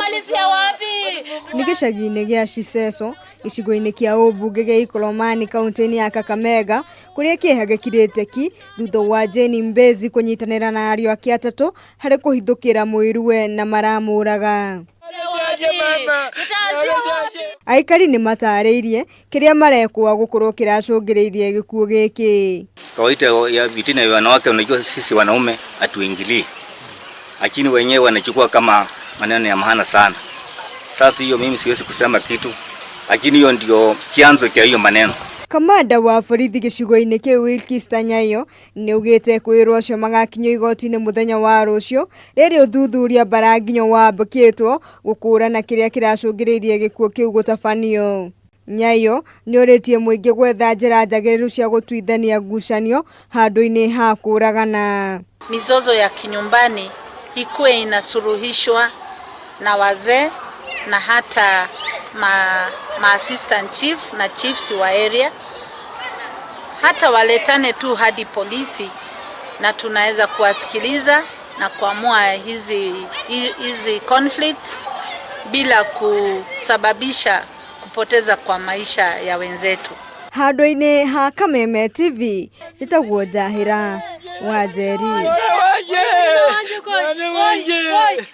Tutamalizia wapi? Nĩ gĩcagi-inĩ gĩa Ciceco gĩcigo-inĩ kĩa ũmbunge gĩa Ikolomani kaunti-inĩ ya Kakamega kũrĩa kĩeha gĩkirĩte ki thutha wa Jane Mbezi kũnyitanĩra na ariũ ake atatũ harĩ kũhithũkĩra mũiruwe na maramũraga. Tutaanzia wapi? Aikari nĩ matarĩirie kĩrĩa marekũa gũkorwo kĩracũngĩrĩirie gĩkuũ gĩkĩ. Kawaida ya vitina ya wanawake, unajua sisi wanaume hatuingilii, lakini wenyewe wanachukua kama maneno ya maana sana. Sasa hiyo mimi siwezi kusema kitu, lakini hiyo ndio kianzo cha hiyo maneno. Kamanda wa borithi gĩcigo-inĩ kĩu Wilkista Nyayo nĩaugĩte kwĩrwo acio magakinyio igoti-inĩ mũthenya wa rũciũ rĩrĩ ũthuthuria mbaranginyo wambũkĩtwo gũkũrana kĩrĩa kĩracũngĩrĩirie gĩkuũ kĩu gũtabanio. Nyayo nĩorĩtie mũingĩ gwetha njĩra njagĩrĩru cia gũtuithania ngucanio handũ-inĩ ha kũragana. Mizozo ya kinyumbani ikuwe inasuluhishwa na wazee na hata ma assistant chief na chiefs wa area, hata waletane tu hadi polisi, na tunaweza kuwasikiliza na kuamua hizi conflicts bila kusababisha kupoteza kwa maisha ya wenzetu. Handũ-inĩ ha Kameme TV njĩtagwo Njahĩra wa Njeri. Oi, oi, oi.